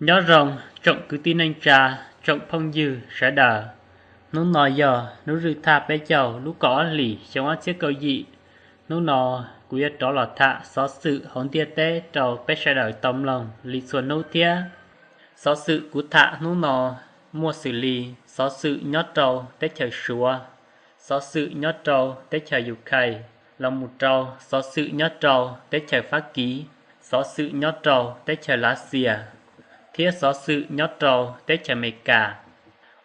Nyob zoo tsoom kwv tij neej tsa, tsoom phooj ywg sawv daws. Hnub no yog hnub zwj thaj peb caug lub kaum ob hlis xyoo ob txhiab kaum yim. Hnub no kuv yuav rov los tham xov xwm hauv ntiaj teb rau peb sawv daws tau mloog li txhua hnub thiab. Xov xwm kuv tham hnub no muaj xws li xov xwm nyob rau teb chaws Suav, xov xwm nyob rau teb chaws Ukraine, los mus rau xov xwm nyob rau teb chaws Fab Kis, xov xwm nyob rau teb chaws Lav Xias, thiab xov xwm nyob rau teb chaws Amelikas.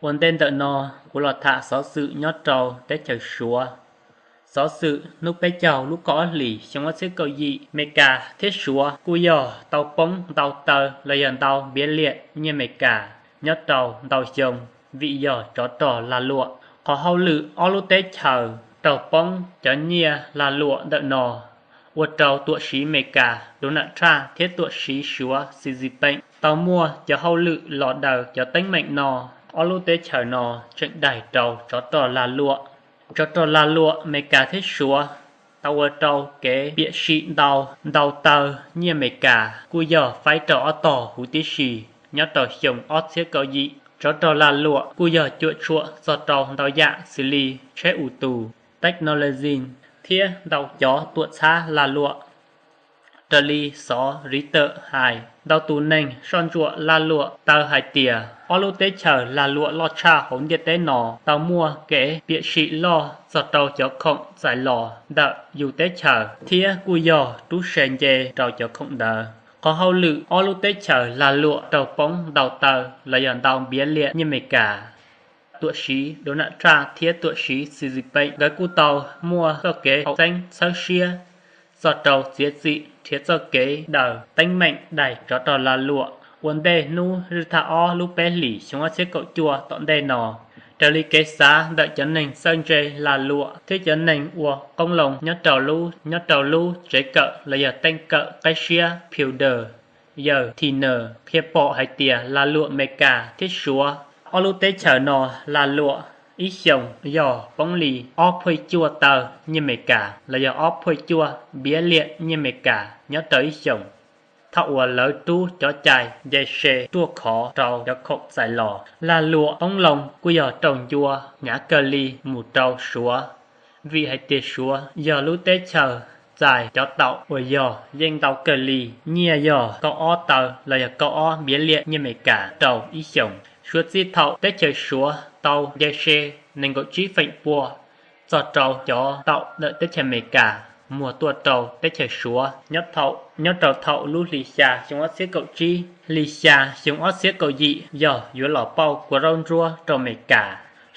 Ua ntej ntawm no, kuv los tham xov xwm nyob rau teb chaws Suav. Xov xwm hnub peb caug lub kaum ob hlis xyoo ob txhiab kaum yim, Amelikas thiab Suav kuj yog tau poob ntau taw los yog ntau npiav liam nyiaj Amelikas nyob rau ntau xyoo vim yog tsov rog lag luam. Qhov hauj lwm ob lub teb chaws raug poob cov nyiaj lag luam ntawm no ua rau tuam siv Amelikas Donald Trump thiab tuam siv Suav Xi Jinping tau muaj cov hauj lwm los daws cov teeb meem no. Ob lub teb chaws no tseem daig rau tsov rog lag luam. Tsov rog lag luam Amelikas thiab Suav tau ua rau kev piam sij ntau, ntau taw nyiaj Amelikas kuj yog faib rau ob tog huv tib si nyob rau xyoo ob txhiab kaum yim. Tsov rog lag luam kuj yog cuam tshuam txog rau ntau yam xws li tsheb ua tus, technology, thiab ntau cov tuam txhab lag luam. Raws li xov Reuters hais, ntau tus neeg soj ntsuam lag luam taw hais tias ob lub teb chaws lag luam loj tshaj hauv ntiaj teb no tau muaj kev piam sij loj txog rau cov khoom txais los ntawm yus teb chaws thiab kuj yog rub se nce rau cov khoom ntawd. Qhov hauj lwm ob lub teb chaws lag luam raug poob ntau taw los yog ntau npiav liam nyiaj Amelikas. Tuam siv Donald Trump thiab tuam siv Xi Jinping nkawd kuj tau muaj txoj kev haum xeeb txhawb siab txog rau txiav txim nrhiav txoj kev daws teeb meem daig tsov rog lag luam. Ua ntej hnub zwj thaj ob lub peb hlis xyoo ob txhiab kaum cuaj tom ntej no, raws li kev xav ntawm cov neeg txawj ntse lag luam thiab cov neeg ua qoob loo nyob rau lub, nyob rau lub tsev kawm los yog teej kawm qib siab Pew Research, yawg Tiner qhia pom hais tias lag luam Amelikas thiab Suav ob lub teb chaws no lag luam ib xyoos yog poob li ob phuj cuaj taw nyiaj Amelikas los yog ob phuj cuaj npiav liam nyiaj Amelikas nyob rau ib xyoos. Thaum uas lawv rub cov cai nce se ruaj khov rau cov khoom txais los, lag luam qoob loo kuj yog raug ncua hnyav kawg li mus rau Suav, vim hais tias Suav yog lub teb chaws txais cov taum uas yog yeej ntau kawg li, nyiaj yog kaum ob taw los yog kaum ob npiav liam nyiaj Amelikas rau ib xyoos. Suav txij thaum teb chaws Suav tau nce se nees nkaum tsib feem pua txog rau cov taum ntawm teb chaws Amelikas muag tuaj rau teb chaws Suav nyob thaum, nyob rau thaum lub hli xya xyoo ob txhiab kaum tsib. Hli xya xyoo ob txhiab kaum yim yog yuav los pauj kua zaub ntsuab rau Amelikas.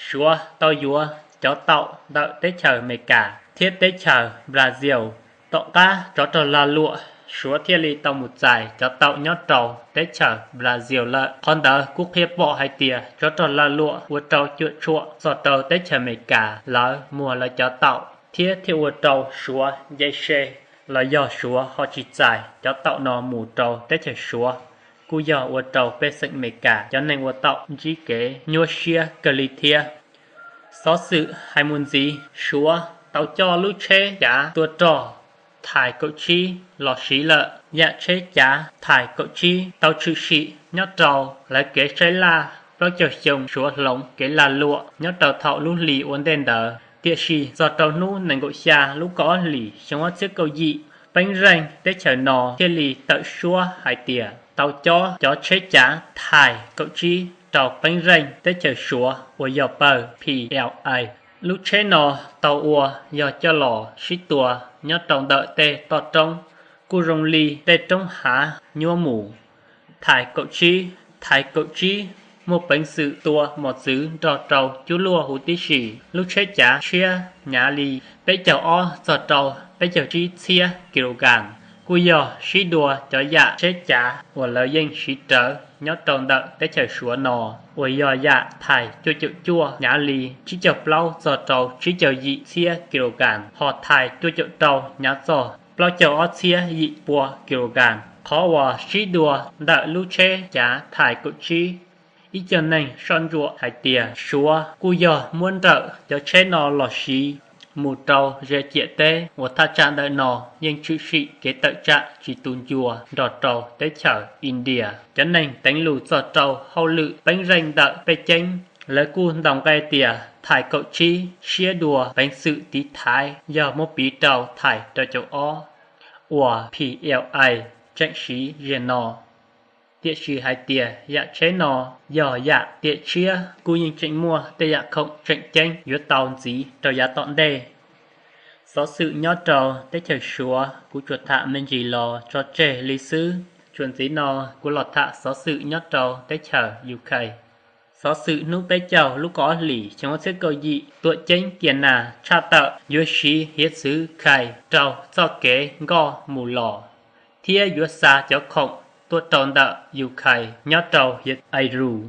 Suav tau yuav cov taum ntawm teb chaws Amelikas thiab teb chaws Brazil. Tom qab tsov rog lag luam, Suav thiaj li tau mus txais cov taum nyob rau teb chaws Brazil lawm. Qhov ntawd kuj qhia pom hais tias tsov rog lag luam ua rau cuam tshuam txog rau teb chaws Amelikas lawv muag lawv cov taum thiab thiaj ua rau Suav nce se los yog Suav ho tsis txais cov taum no mus rau teb chaws Suav, kuj yog ua rau pej xeem Amelikas cov neeg ua taum ntsib kev nyuaj siab kawg li thiab. Xov xwm hais mus ntxiv, Suav tau coj lub tsheb cav tua rog Thais kaum tsib los siv lawm. Yam tsheb cav Thais kaum tsib tau tshwm sim nyob rau lawv kev saib laj plaub caug xyoo Suav hloov kev lag luam nyob rau thaum lub hli ua ntej ntawd. Tiam sis txog rau hnub nees nkaum xya lub kaum ob hlis xyoo ob txhiab kaum yim, peeb zeej teb chaws no thiaj li tawm suab hais tias tau cob cov tsheb cav Thais kaum tsib rau peeb zeej teb chaws Suav uas yog pawg P L A. Lub tsheb no tau ua yog coj los sib tua nyob rau ntawm tej toj roob, kuj zoo li tej roob hav nyuab mus. Thais kaum tsib, Thais kaum tsib muaj peev xwm tua mos txwv nrog rau cub luaj huv tib si. Lub tsheb cav tshiab hnyav li peb caug ob txog rau peb caug tsib txhiab kilogram, kuj yog sib dua cov yam tsheb cav uas lawv yeej siv rawv nyob rau ntawm teb chaws Suav no, uas yog yam Thais cuaj caum cuaj hnyav li tsib caug plaub txog rau tsib caug yim txhiab kilogram, ho Thais cuaj caum rau hnyav txog plaub caug ob txhiab yim pua kilogram. Qhov uas sib dua ntawm lub tsheb cav Thais kaum tsib, ib co neeg soj ntsuam hais tias Suav kuj yog muab nrawm cov tsheb no los siv mus rau ze ciam teb uas thaj tsam ntawm no yeej tshwm sim kev tawm tsam tsis tu ncua nrog rau teb chaws India. Cov neeg teev lus txog rau hauj lwm peeb zeej ntawm pej ceeb, lawv kuj ntaus nqe tias thais kaum tsib siab dua peev xwm tiv thaiv yog muab piv rau thais rau caum ob uas P L I tseem siv ze no. Tiam sis hais tias yam tsheb no yog yam tiam tshiab, kuj yeej tseem muaj tej yam khoom tseem ceeb yuav tau ntxiv rau yav tom ntej. Xov xwm nyob rau teb chaws Suav kuv tsuas tham me ntsis los tso tseg li xwb. Txuas ntxiv no kuv los tham xov xwm nyob rau teb chaws Ukraine. Xov xwm hnub peb caug lub kaum ob hlis xyoo ob txhiab kaum yim, tuam ceeb Kias Nas tshaj tawm yuav siv hiav txwv Khais rau txoj kev nkoj mus los thiab yuav xa cov khoom tuaj rau ntawm Ukraine nyob rau hiav Airus.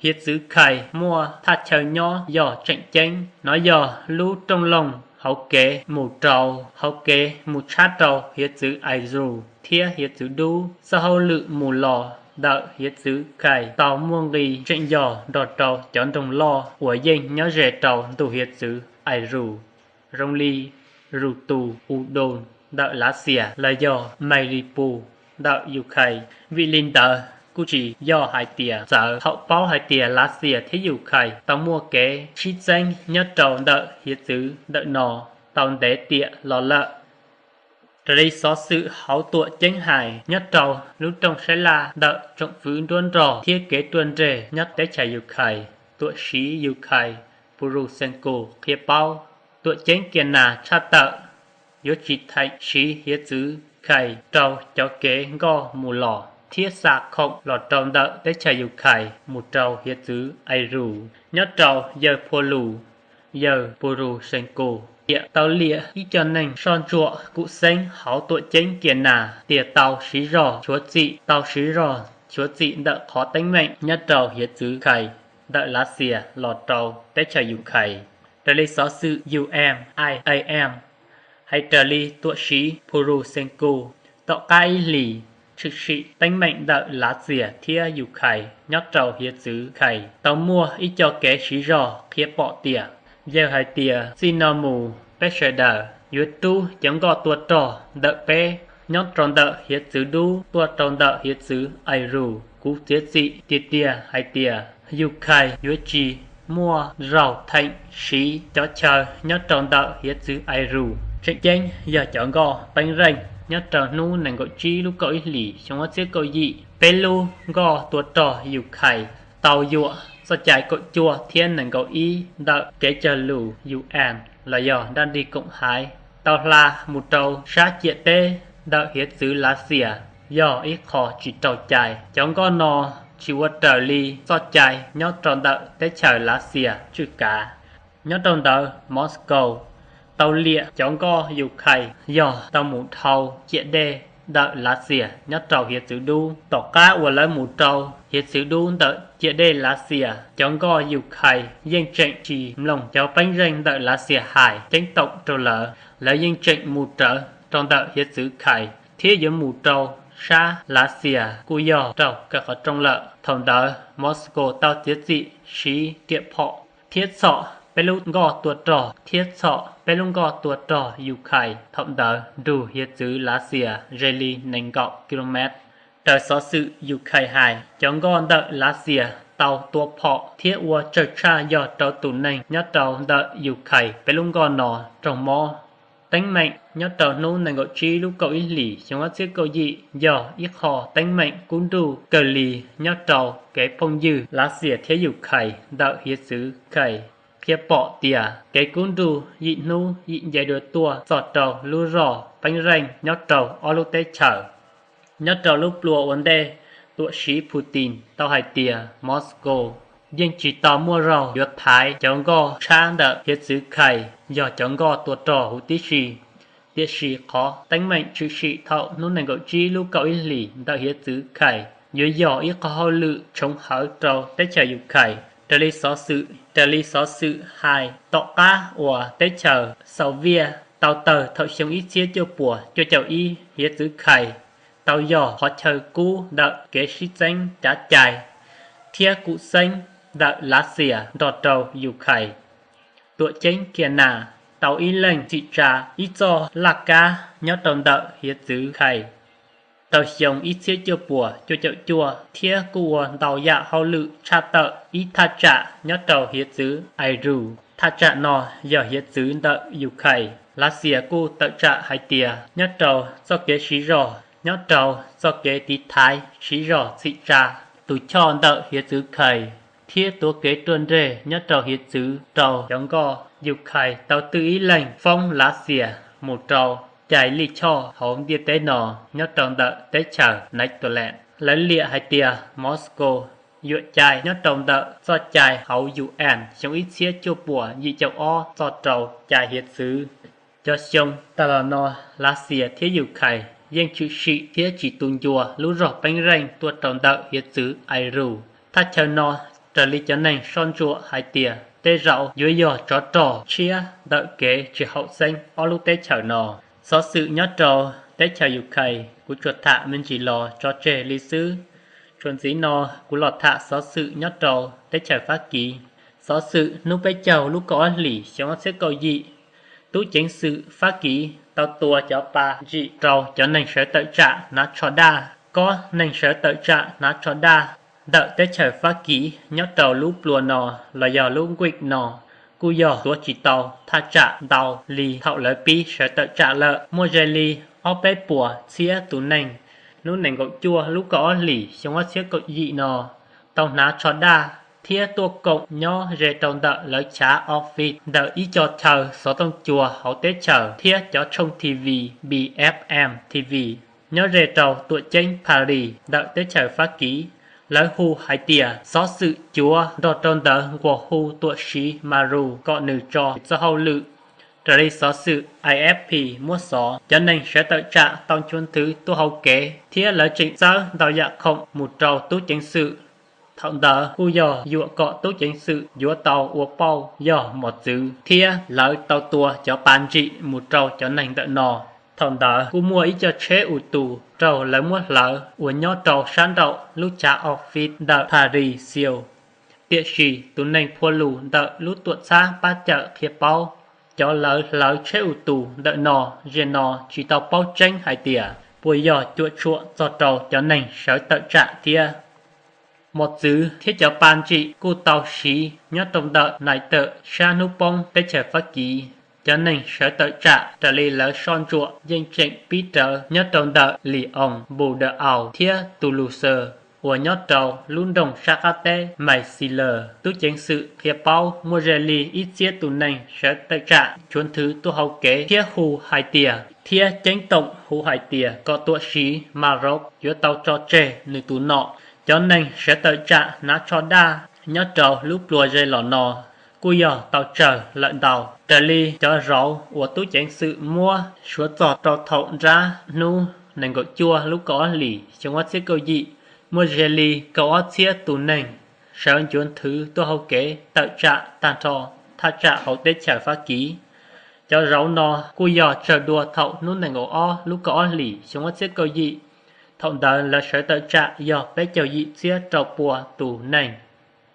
Hiav txwv Khais muaj thaj chaw nyob yog tseem ceeb, nov yog lub rooj loog hauv kev mus rau hauv kev mus tshab rau hiav txwv Airus thiab hiav txwv dub. Txoj hauj lwm mus los ntawm hiav txwv Khais tau muaj nqis tseem yog nrog rau cov nroog loj uas yeej nyob ze rau ntug hiav txwv Airus, zoo li Rus Tus U Doo ntawm Lav Xias los yog Mai Li Pus ntawm Ukraine. Vim li ntawd kuj tsis yog hais tias txawv thaum paub hais tias Lav Xias thiab Ukraine tau muaj kev sib txeeb nyob rau ntawm hiav txwv ntawm no tau ntev tiam los lawm. Raws li xov xwm hauv tuam ceeb hais, nyob rau lub rooj sab laj ntawm tsoom fwv nruab nrog thiab kev ruaj nreg nyob teb chaws Ukraine, tuam siv Ukraine Poroshenko qhia paub, tuam ceeb Kias Nas tshaj tawm yuav tsis theem siv hiav txwv Khais rau cov kev nkoj mus los thiab xa khoom los rau ntawm teb chaws Ukraine mus rau hiav txwv Airus. Nyob rau yawg Phua Lus, yawg Poroshenko, tiam tau liam ib co neeg soj ntsuam kum xeeb hauv tuam ceeb Kias Nas tias tau siv zog chuav txim, tau siv zog chuav txim ntawm qhov teeb meem nyob rau hiav txwv Khais ntawm Lav Xias los rau teb chaws Ukraine. Raws li xov xwm U M I A M hais, raws li tuam siv Poroshenko, tom qab ib hlis tshwm sim teeb meem ntawm Lav Xias thiab Ukraine nyob rau hiav txwv Khais tau muaj ib co kev siv zog qhia pom tias, yawg hais tias txij no mus peb sawv daws yuav rub cov nkoj tua rog ntawm peb nyob rau ntawm hiav txwv dub tuaj rau ntawm hiav txwv Airus. Kuv txiav txim tiag tiag hais tias Ukraine yuav tsis muaj zaug theem siv cov chaw nyob rau ntawm hiav txwv Airus. Tseem ceeb yog cov nkoj peeb zeej nyob rau hnub nees nkaum tsib lub kaum ib hlis xyoo ob txhiab kaum yim, peb lub nkoj tua rog Ukraine tau yuam txoj cai kaum cuaj thiab nees nkaum ib ntawm kev cog lus U N los yog dab nrig koom haiv, tau hla mus rau sab ciam teb ntawm hiav txwv Lav Xias, yog ib qho tsis raug cai. Cov nkoj no tsis ua raws li txoj cai nyob rau ntawm teb chaws Lav Xias tswj kav. Nyob rau ntawd Moscow tau liam cov nkoj Ukraine yog tau mus dhau ciam dej ntawm Lav Xias nyob rau hiav txwv dub. Tom qab uas lawv mus rau hiav txwv dub ntawm ciam dej Lav Xias, cov nkoj Ukraine yeej tseem tsis mloog cov peeb zeej ntawm Lav Xias hais ceeb toom rau lawv, lawv yeej tseem mus rawv rau ntawm hiav txwv Khais thiab yuav mus rau sab Lav Xias kuj yog raug kaw qhov rooj lawm. Thaum ntawd Moscow tau txiav txim siv riam phom thiab txhom peb lub nkoj tua rog thiab txhom peb lub nkoj tua rog Ukraine thaum ntawd nrug hiav txwv Lav Xias ze li nees nkaum kilomev. Raws xov xwm Ukraine hais, cov nkoj ntawm Lav Xias tau tua phom thiab ua tsawg tshaj yog rau tus neeg nyob rau ntawm Ukraine peb lub nkoj no raug mob. Teeb meem nyob rau hnub nees nkaum tsib lub kaum ib hlis xyoo ob txhiab kaum yim yog ib qho teeb meem kub nruj kawg li nyob rau kev phooj ywg Lav Xias thiab Ukraine ntawm hiav txwv Khais, qhia pom tias kev kub nruj yim hnub yim nce dua tuaj txog rau lub zog peeb zeej nyob rau ob lub teb chaws. Nyob rau lub plua ua ntej, tuam siv Putin tau hais tias Moscow yeej tsis tau muaj zaug yuav thaiv cov nkoj tshab ntawm hiav txwv Khais yog cov nkoj tua rog huv tib si. Tiam sis qhov teeb meem tshwm sim thaum hnub nees nkaum tsib lub kaum ib hlis ntawm hiav txwv Khais yuav yog ib qhov hauj lwm tshoov hawv rau teb chaws Ukraine. Raws li xov xwm, raws li xov xwm hais, tom qab uas teb chaws Soviet tau tawg thaum xyoo ib txhiab cuaj puas cuaj caum ib, hiav txwv Khais tau yog qhov chaw kub ntawm kev sib txeeb cav cai thiab kum xeeb ntawm Lav Xias nrog rau Ukraine. Tuam ceeb Kias Nas tau ib leeg txhim tsa ib txoj laj kab nyob rau ntawm hiav txwv Kais rau xyoo ib txhiab cuaj puas cuaj caum cuaj thiab kuj ua ntau yam hauj lwm tshaj tawm ib thaj tsam nyob rau hiav txwv Irus. Thaj tsam no yog hiav txwv ntawm Ukraine. Lav Xias kuj tawm tsam hais tias nyob rau txoj kev siv zog, nyob rau txoj kev tiv thaiv siv zog txhim tsa tus choj ntawm hiav txwv Kais thiab tuav kev ruaj nreg nyob rau hiav txwv rau cov nkoj, Ukraine tau twj ib leeg foob Lav Xias mus rau cais lij choj hauv ntiaj teb no nyob rau ntawm teb chaws Netherlands. Lawv liam hais tias Moscow yuam cai nyob rau ntawm txoj cai hauv U N xyoo ib txhiab cuaj puas yim caum ob txoj rau cai hiav txwv. Cov xyoo tag los no, Lav Xias thiab Ukraine yeej tshwm sim thiab tsis tu ncua lub zog peeb reej tuaj rau ntawm hiav txwv Irus. Thaj chaw no raws li cov neeg soj ntsuam hais tias tej zaum yuav yog tsov rog tshiab ntawm kev tsis haum xeeb ob lub teb chaws no. Xov xwm nyob rau teb chaws Ukraine kuv tsuas tham me ntsis los tso tseg li xwb. Txuas ntxiv no kuv los tham xov xwm nyob rau teb chaws Fab Kiv. Xov xwm hnub peb caug lub kaum ob hlis xyoo ob txhiab kaum yim, tub ceev xwm Fab Kiv tau tua cov pa ntsim rau cov neeg sawv tawm tsam hnav tsho daj. Kob neeg sawv tawm tsam hnav tsho daj ntawm teb chaws Fab Kiv nyob rau lub plua no los yog lub nqis no kuj yog tuav tsis tau thaj tsam ntau li thaum lawv pib sawv tawm tsam lawm. Muaj ze li ob peb puas txhiab tus neeg hnub nees nkaum cuaj lub kaum ob hlis xyoo ob txhiab kaum yim no tau hnav tsho daj thiab tuaj koom nyob ze rau ntawm lawv chav office ntawm ib co chaw xov tooj cua hauv teb chaws thiab cov tshooj T V, B F M T V nyob ze rau tuam ceeb Paris ntawm teb chaws Fab Kiv. Lawv hu hais tias xov xwm cuav nrog rau ntawd nquag hu tuam siv Maru kom nws tso txoj hauj lwm. Raws li xov xwm I F P muab xov, cov neeg sawv tawm tsam tau nchuav nthwv tuaj hauv kev thiab lawv tseem txawb ntau yam khoom mus rau tub ceev xwm. Thaum ntawd kuj yog yuam kom tub ceev xwm yuav tau ua pauj yog mos txwv thiab lawv tau tua cov pa ntsim mus rau cov neeg ntawm no. Thaum ntawd kuj muaj ib co tsheb ua tus raug lawv muab hlawv uas nyob rau sab nraum lub chav office ntawm Paris Xiu. Tiam sis tus neeg phua lus ntawm lub tuam txhab pab cawm qhia paub, cov lawv hlawv tsheb ua tus ntawm no, ze no tsis tau paub tseeb hais tias puas yog cuam tshuam txog rau cov neeg sawv tawm tsam thiab. Mos txwv thiab cov pa ntsim kuj tau siv nyob rau ntawm nais tawm sab hnub poob teb chaws Fab Kiv. Cov neeg sawv tawm tsam raws li lawv soj ntsuam yeej tseem pib rawv nyob rau ntawm Lyon, Bordeaux thiab Toulouse uas nyob rau lub nroog sab qab teb Massillac. Tub ceev xwm qhia paub muaj ze li ib txhiab tus neeg sawv tawm tsam nchuav nthwv tuaj hauv kev thiab hu hais tias, thiab ceeb toom hu hais tias kom tuam siv Maroc yuav tau tso tseg nws tus nom. Cov neeg sawv tawm tsam hnav tsho daj nyob rau lub plua ze los no kuj yog tau tsawg lawm ntau. Raws li cov zauv uas tub ceev xwm muab suav txog rau thaum nrab hnub nees nkaum cuaj lub kaum ob hlis xyoo ob txhiab kaum yim, muaj ze li kaum ob txhiab tus neeg sawv nchuav nthwv tuaj hauv kev tawm tsam tag nrho thaj tsam hauv teb chaws Fab Kiv. Cov zauv no kuj yog tsawg dua thaum hnub nees nkaum ob lub kaum ob hlis xyoo ob txhiab kaum yim. Thaum ntawd lawv sawv tawm tsam yog peb caug yim txhiab rau pua tus neeg.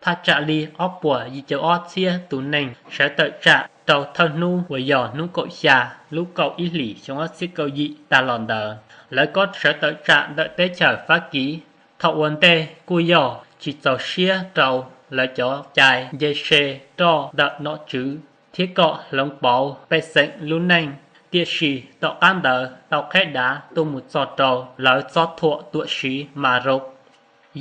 Thaj tsam li ob puas yim caum ob txhiab tus neeg sawv tawm tsam rau thawj hnub uas yog hnub kaum xya lub kaum ib hlis xyoo ob txhiab kaum yim tas los ntawd. Lawv kob sawv tawm tsam ntawm teb chaws Fab Kiv thaum ua ntej kuj yog tsis txaus siab rau lawv cov cai nce se roj ntawm nom tswv thiab kom hloov pauv pej xeem lub neej. Tiam sis tom qab ntawd tau qheb dav tuaj mus txog rau lawv txob thuam tuam siv Maroc.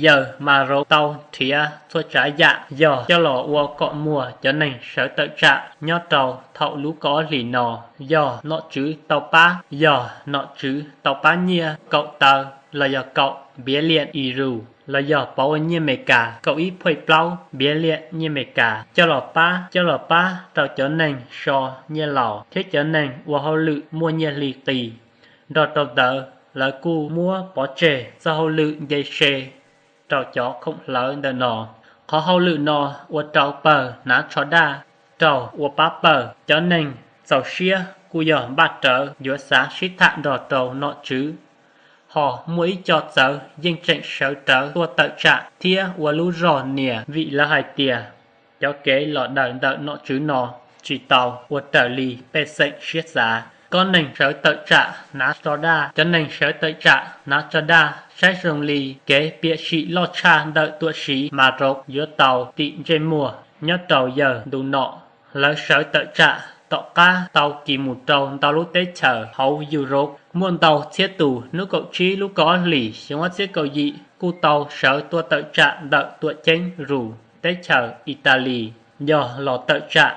Yawg Maroc tau nrhiav txhua tsav yam yog coj los ua kom muag cov neeg sawv tawm tsam nyob rau thaum lub kaum ob hlis no. Yog nom tswv tau pab, yog nom tswv tau pab nyiaj kaum taw los yog kaum npiav liam Irus los yog pauv ua nyiaj Amelikas, kaum ib phuaj plaub npiav liam nyiaj Amelikas coj los pab, coj los pab rau cov neeg so nyiaj laus thiab cov neeg ua hauj lwm muaj nyiaj hli qis. Nrog rau ntawd lawv kuj muab pov tseg txoj hauj lwm nce se rau cov khoom hlawv ntawm no. Qhov hauj lwm no ua rau pawg hnav tsho daj raug ua pab pawg. Cov neeg txaus siab kuj yog npaj rawv yuav xav sib tham nrog rau nom tswv. Ho muaj ib co txawv yeej tseem sawv rawv tuaj tawm tsam thiab ua lub zog nias vim lawv hais tias cov kev los daws ntawm nom tswv no tsis tau ua raws li pej xeem siab xav. Kob neeg sawv tawm tsam hnav tso daj, cov neeg sawv tawm tsam hnav tso daj saib zoo li kev piam sim loj tshaj ntawm tuam siv Maroc yuav tau tim ntsej muag nyob rau yawg ntu no. Lawv sawv tawm tsam tom qab tau kis mus rau ntau lub teb chaws hauv Europe, muaj ntau txhiab tus hnub kaum tsib lub kaum ob hlis xyoo ob txhiab kaum yim kuj tau sawv tuaj tawm tsam ntawm tuam ceeb Rus teb chaws Italy, yog los tawm tsam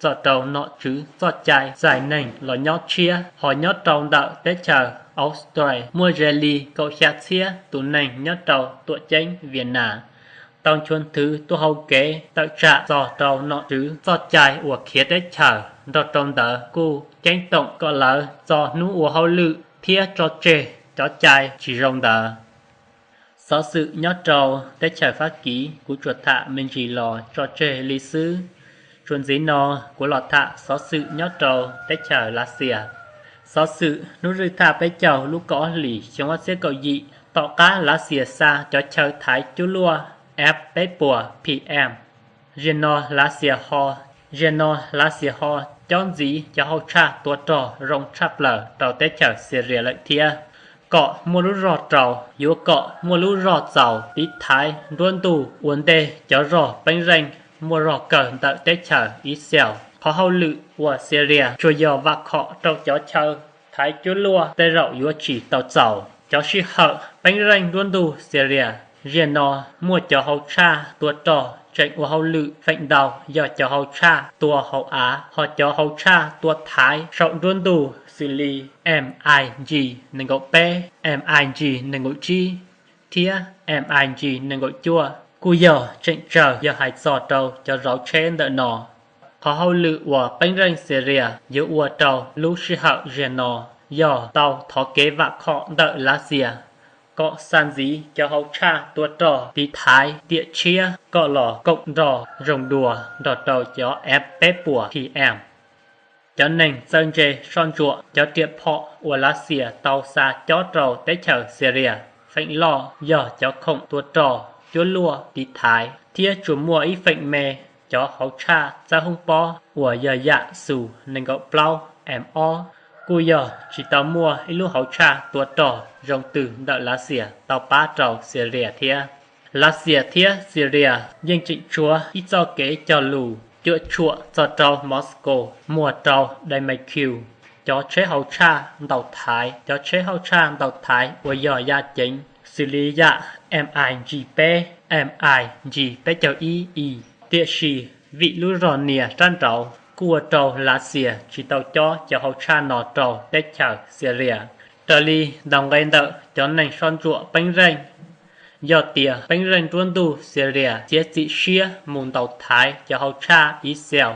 txog rau nom tswv txoj cai txais neeg los nyob tshiab. Ho nyob rau ntawm teb chaws Australia muaj ze li kaum xya txhiab tus neeg nyob rau tuam ceeb Vietnam tau nchuav nthwv tuaj hauv kev tawm tsam txog rau nom tswv txoj cai uas khiav teb chaws. Nrog rau ntawd kuj ceeb toom kom lawv txo hnub ua hauj lwm thiab tso tseg cov cai tsis zoo ntawd. Xov xwm nyob rau teb chaws Fab Kis kuv tsuas tham me ntsis los tso tseg li xwb. Txuas ntxiv no kuv los tham xov xwm nyob rau teb chaws Lav Xias. Xov xwm hnub zwj thaj peb caug lub kaum ob hlis xyoo ob txhiab kaum yim, tom qab Lav Xias xa cov chaw thaiv cuab luaj F peb puas P M, zaum no Lav Xias ho, zaum no Lav Xias ho cob ntxiv cov hauj tshaj tua rog zoo tshaj plaws rau teb chaws Xilias lawm thiab. Kom muaj lub zog rau, yuav kom muaj lub zog txaus tiv thaiv nruab ntuj ua ntej cov zog peeb zeej muaj zog kawg ntawm teb chaws Israel. Qhov hauj lwm uas Xilias tsuas yog vam khom rau cov chaw thaiv cuab luaj tej zaum yuav tsis tau txaus. Cov sij hawm peeb zeej nruab ntuj Xilias zaum no muaj cov hauj tshaj tua rog tseem ua hauj lwm feem ntau yog cov hauj tshaj tua hauv av, ho cov hauj tshaj tua thaiv saum nruab ntuj xws li M I G nees nkaum peb, M I G nees nkaum tsib thiab M I G nees nkaum cuaj kuj yog tseem tsawg yog hais txog rau cov zauv tsheb ntawm no. Qhov hauj lwm uas peeb zeej Xilias yuav ua rau lub sij hawm zaum no yog tau thov kev vam khom ntawm Lav Xias kom xa ntxiv cov hauj tshaj tua rog tiv thaiv tiam tshiab kom los koom nrog zoo dua nrog rau cov F peb puas P M. Cov neeg txawj ntse soj ntsuam cov riam phom uas Lav Xias tau xa cob rau teb chaws Xilias feem loj yog cov khoom tua rog cuab luaj tiv thaiv, thiab tsuas muaj ib feem me cov hauj tshaj txawb hoob pob uas yog yam Su nees nkaum plaub M ob, kuj yog tsis tau muaj ib lub hauj tshaj tua rog zoo twg ntawm Lav Xias tau pab rau Xilias thiab. Lav Xias thiab Xilias yeej tseem tshuav ib txoj kev cog lus cuam tshuam txog rau Moscow muag rau Damascus cov tsheb hauj tshaj ntaus thaiv, cov tsheb hauj tshaj ntaus thaiv uas yog yaj ceev xws li yam M I G peb, M I G peb caug ib E. Tiam sis vim lub zog nias sab nraud kuj ua rau Lav Xias tsis tau cob cov hauj tshaj no rau teb chaws Xilias. Raws li ntaus nqe ntawm cov neeg soj ntsuam peeb zeej, yog tias peeb zeej nruab ntuj Xilias txiav txim siab mus ntaus thaiv cov hauj tshaj Israel,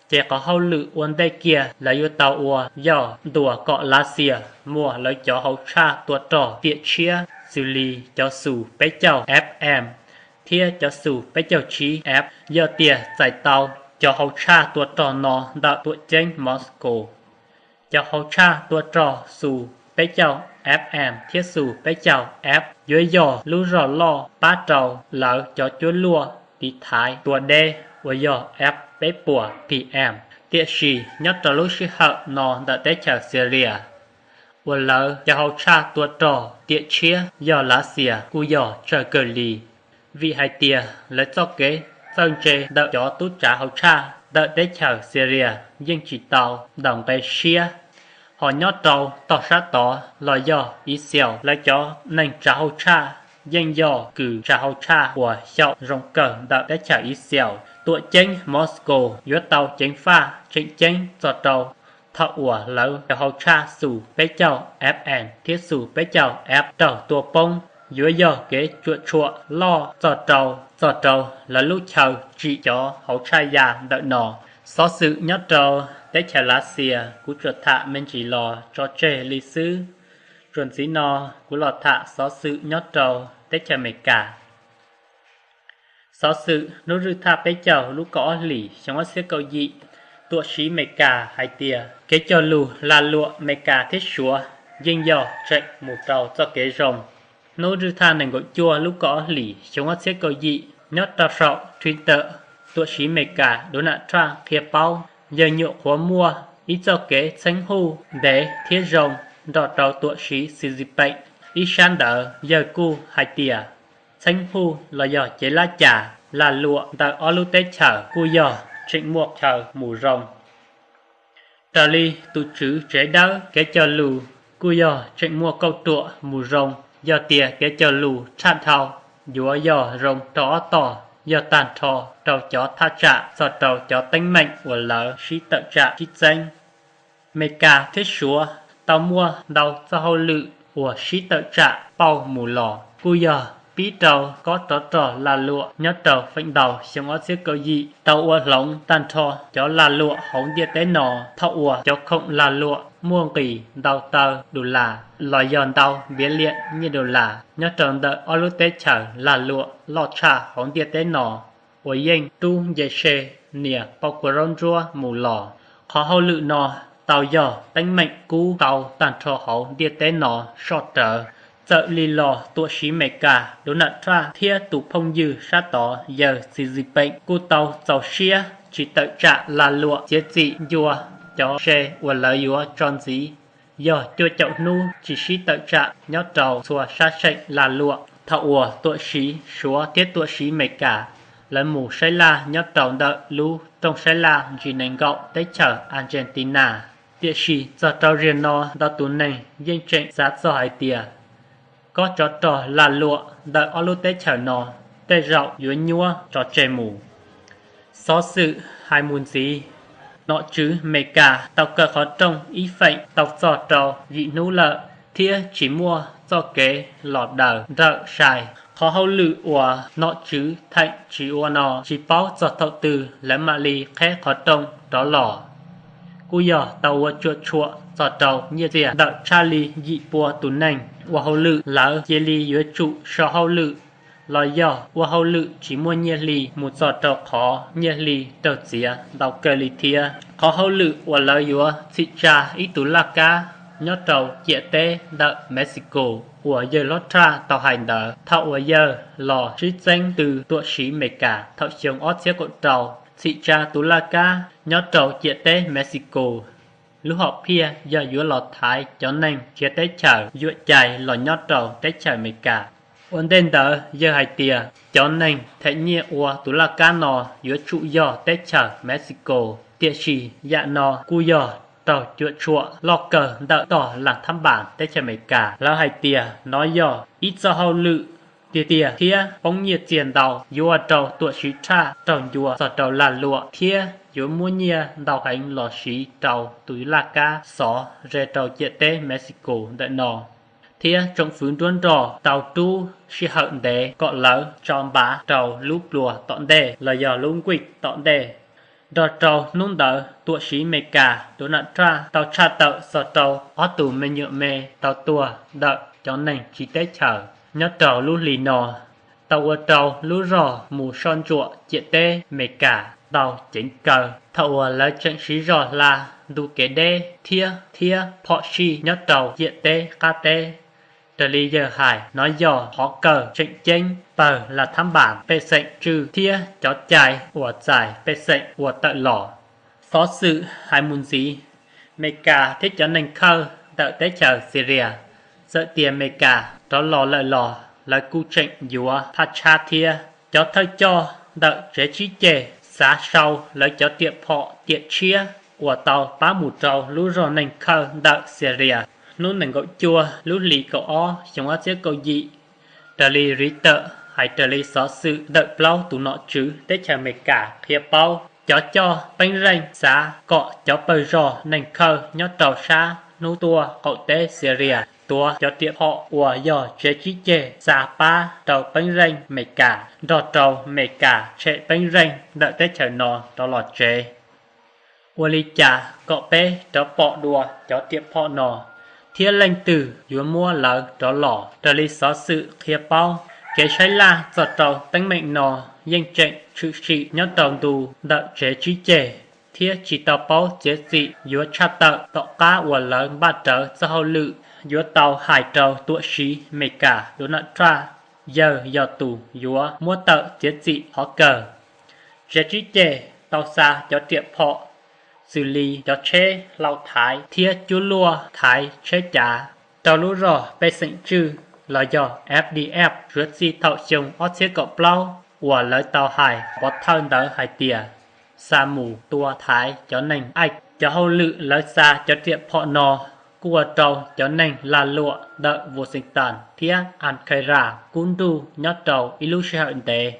ces qhov hauj lwm ua ntej kiag lawv yuav tau ua yog ntuas kom Lav Xias muag lawv cov hauj tshaj tua rog tiam tshiab xws li cov Su peb caug F M thiab cov Su peb caug tsib F. Yog tias txais tau cov hauj tshaj tua rog no ntawm tuam ceeb Moscow, cov hauj tshaj tua rog Su peb caug F M thiab Su peb caug F yuav yog lub zog loj pab rau lawv cov cuab luaj tiv thaiv tua deb uas yog F peb puas P M. Tiam sis nyob rau lub sij hawm no ntawm teb chaws Xilias, uas lawv cov hauj tshaj tua rog tiam tshiab yog Lav Xias kuj yog tsawg kawg li. Vim hais tias lawv txoj kev txawj ntse ntawm cov tub tsav hauj tshaj ntawm teb chaws Xilias yeej tsis tau ntaus nqe siab. Ho nyob rau tog sab tod los yog Israel, lawv cov neeg tsav hauj tshaj yeej yog kws tsav hauj tshaj uas xyaum zoo kawg ntawm teb chaws Israel. Tuam ceeb Moscow yuav tau ceev faj tseem ceeb txog rau thaum uas lawv cov hauj tshaj Su peb caug F M thiab Su peb caug F raug tua poob, yuav yog kev cuam tshuam loj txog rau, txog rau lawv lub chaw tsim cov hauj tshaj ya ntawm no. Xov xwm nyob rau teb chaws Lav Xias kuv tsuas tham me ntsis los tso tseg li xwb. Txuas ntxiv no kuv los tham xov xwm nyob rau teb chaws Amelikas. Xov xwm hnub zwj thaj peb caug lub kaum ob hlis xyoo ob txhiab kaum yim, tuam siv Amelikas hais tias kev cog lus lag luam Amelikas thiab Suav yeej yog tseem mus rau txoj kev zoo. Hnub zwj thaj nees nkaum cuaj lub kaum ob hlis xyoo ob txhiab kaum yim, nyob rau saum Twitter, tuam siv Amelikas Donald Trump qhia paub Yawg nyuam qhuav muaj ib txoj kev txheeb huj ntev thiab zoo nrog rau tuam siv Xi Zinpeem. Ib sab ntawd yawg kuj hais tias txheeb huj los yog cev lab cas lag luam ntawm ob lub teb chaws kuj yog tseem muaj chaw mus zoo. Raws li tus tswv tsev dawb, kev cog lus kuj yog tseem muaj kauj ruam mus zoo. Yog tias kev cog lus tshaj dhau yuav yog zoo rau ob tog, yog tag nrho rau cov thaj tsam txog rau cov teeb meem uas lawv sib tawm tsam sib txeeb. Meskas thiab Suav tau muaj ntau txoj hauj lwm uas sib tawm tsam pauj mus los, kuj yog pib rau kob rov rog lag luam nyob rau feem ntau xyoo ob txhiab kaum yim tau ua hloov tag nrho cov lag luam hauv ntiaj teb no. Thaum uas cov khoom lag luam muaj nqis ntau taw dus las los yog ntau billion nyiaj dus las nyob rau ntawm ob lub teb chaws lag luam loj tshaj hauv ntiaj teb no uas yeej rub nce se nias pauj kua zaub ntsuab mus los. Qhov hauj lwm no tau yog teeb meem kub tau tag nrho hauv ntiaj teb no soj rawv. Txawm li los tuam siv Meskas Donald Trump thiab tus phooj ywg sab tod yawg Xi Zinpeem kuj tau txaus siab tsis tawm tsam lag luam txiav txim ncua cov se uas lawv yuav tso ntxiv yog cuaj caum hnub tsis sib tawm tsam nyob rau txhua sab seem lag luam. Thaum uas tuam siv Suav thiab tuam siv Meskas lawv mus saib laj nyob rau ntawm lub rooj saib laj G nees nkaum teb chaws Argentina. Tiam sis txog rau ziag no ntau tus neeg yeej tseem xav txog hais tias kob tsov rog lag luam ntawm ob lub teb chaws no tej zaum yuav nyuab tso tseg mus. Xov xwm hais mus ntxiv, nom tswv Meskas tau kaw qhov rooj ib feem tau txog rau yim hnub lawm thiab tsis muaj txoj kev los daws nrawm sai. Qhov hauj lwm uas nom tswv theem tsis ua no tsis paub txog thaum twg lawv mam li qheb qhov rooj rov los. Kuj yog tau ua cuam tshuam txog rau nyiaj txiag ntawm tshaj li yim pua tus neeg ua hauj lwm, lawv cia li yuav tsum so hauj lwm los yog ua hauj lwm tsis muaj nyiaj hli mus txog rau qhov nyiaj hli raug txiav ntau kawg li thiab. Qhov hauj lwm uas lawv yuav txhim tsa ib tug laj kab nyob rau ciam teb ntawm Mexico uas yawg hlob Trump tau hais ntawd thaum uas yawg los sib txeeb tw tuam siv Meskas thaum xyoo ob txhiab kaum rau. Txhim tsa tus laj kab nyob rau ciam teb Mexico, lub hom phiaj yog yuav los thaiv cov neeg nrhiav teb chaws yuam cai los nyob rau teb chaws Amelikas. Ua ntej ntawd yawg hais tias cov neeg them nyiaj ua tus laj kab no yuav tsum yog teb chaws Mexico, tiam sis yam no kuj yog raug cuam tshuam loj kawg ntawm tog las thab npas teb chaws Amelikas. Lawv hais tias nov yog ib txoj hauj lwm tiag tiag thiab poob nyiaj txiag ntau, yuav ua rau tuam siv tshaj raug ncua txog rau lag luam thiab yuav muab nyiaj ntau heev los siv rau tus laj kab xov ze rau ciam teb Mexico ntawm no. Thiab tsoom fwv nruab nrog tau rub sij hawm ntev kom lawv tso npav rau lub plua tom ntej los yog lub nquij tom ntej. Nrog rau hnub ntawd tuam siv Amelikas Donald Trump tau tshaj tawm txog rau ob tug me nyuam me tau tuag ntawm cov neeg tsiv teb chaws nyob rau lub hli no, tau ua rau lub zog mus soj ntsuam ciam teb Amelikas ntau ceev kawg. Thaum uas lawv tseem siv zog hla ntu kev deb thiab thiab phom sij nyob rau ciam teb qab teb, raws li yawg hais nov yog qhov kawg tseem ceeb pawg las thab npas pej xeem tswj thiab cov cai uas txais pej xeem ua tawm los. Xov xwm hais mus ntxiv, Amelikas thiab cov neeg khawj ntawm teb chaws Syria, txawm tias Amelikas rov los lawm los lawv kuj tseem yuav phaj tshab thiab. Cov thawj coj ntawm tsev tsib ceg xav sau lawv cov riam phom riam tshiab uas tau pab mus rau lub zog neeg khawj ntawm Syria hnub nees nkaum cuaj lub hli kaum ob xyoo ob txhiab kaum yim. Raws li Reuters hais raws li xov xwm ntawm plaub tus nom tswv teb chaws Amelikas qhia paub, cov coj peeb zeej xav kom cov pawg zog neeg khawj nyob rau sab hnub tuaj qaum teb Syria tuav cov riam phom uas yog tsev tsib ceg xa pab rau peeb zeej Amelikas nrog rau Amelikas tshem peeb zeej ntawm teb chaws no rov los tsev. Ua li cas kom peb rov pom dua cov riam phom no thiab leej twg yuav muab lawv rov los? Raws li xov xwm qhia paub, kev saib laj txog rau teeb meem no yeej tseem tshwm sim nyob rau ntu ntawm tsev tsib ceg thiab tsis tau paub txiav txim yuav tshaj tawm tom qab uas lawv npaj rawv txoj hauj lwm yuav tau hais rau tuam siv Amelikas Donald Trump, yawg yog tus yuav muab tawm txiav txim qhov kawg. Tsev tsib ceg tau xa cov riam phom xws li cov tsheb hlau thaiv thiab cuab luaj thaiv tsheb cav rau lub zog pej xeem tswj los yog F D F suav txij thaum xyoo ob txhiab kaum plaub uas lawv tau hais pov thawj ntawd hais tias xa mus tua thaiv cov neeg Ais. Cov hauj lwm lawv xa cov riam phom no kuj ua rau cov neeg lag luam ntawm Washington thiab Ankara kub nruj nyob rau ib lub sij hawm ntev.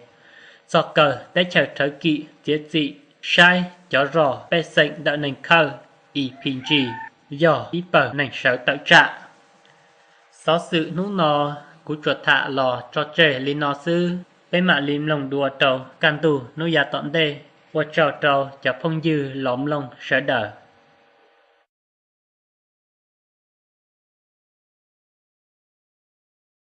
Txog kawg teb chaws Thawv Kim txiav txim saib cov zog pej xeem ntawm neeg khawj E P G yog ib pawg neeg sawv tawm tsam. Xov xwm hnub no kuv tsuas tham los tso tseg li no xwb, peb mam li mloog dua rau kaj ntug hnub yav tom ntej. Ua tsaug rau cov phooj ywg los mloog sawv daws.